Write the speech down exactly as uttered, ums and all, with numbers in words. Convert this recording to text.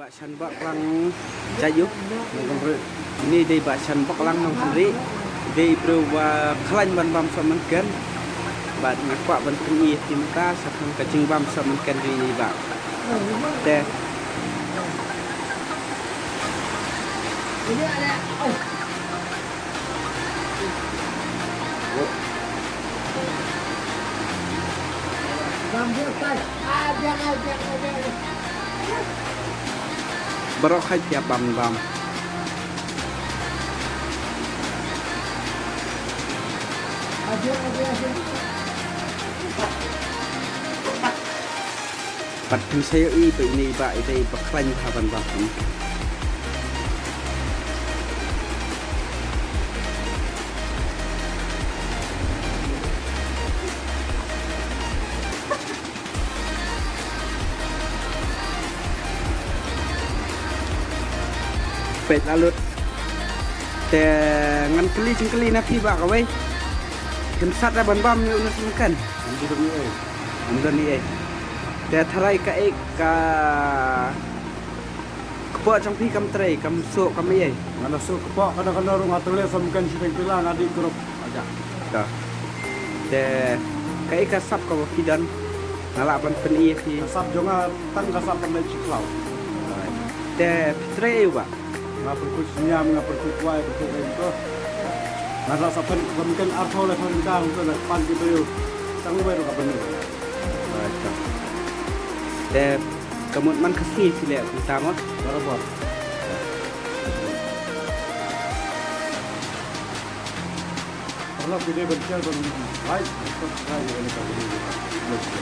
Shanbok lang jaju. Ini dei bah Shanbok lang nong kri. Dei briew ba khlaiñ ban bam sohmynken. Bad nga kwah ban pyni ïa phi mynta shaphang ka jingbam sohmynken jong ini bah. Te baroh khat ïa bam bam. Pat pynshai ïa i ba ine i bah i dei ba khlaiñ bha ban bam. Peit la lut. Te ngan kylli jingkylli na phi bah kawei. Phin sat da ban bam ïa une u sohmynken? Ym don ei. Ym don ei. Te tharai kaei ka kpoh jong phi kam trei, kam suh, kam ei? Nga la suh kpoh, kano kano ruh nga tele sohmynken shiteng pila nga dih group. Aja. Ka. Te kaei ka sap kaba phi don? Nga lah ban pyni ïa phi. Ka sap jong nga tang ka sap ban leit shi khlaw. Te phi trei ei u bah? Nga pynkhuid synñiam, nga pynkhuid kwai, pynkhuid ei to. Nga la sap ban, ban ken arphew laiphew tyngka, hangto la pan ki briew. Tang uwei ruh ka bynta. Te ka mut man ka sngi phi leh kumta mo? Barabor. Paralok, phi dei ban share, ban like, subscribe ïa kane ka video.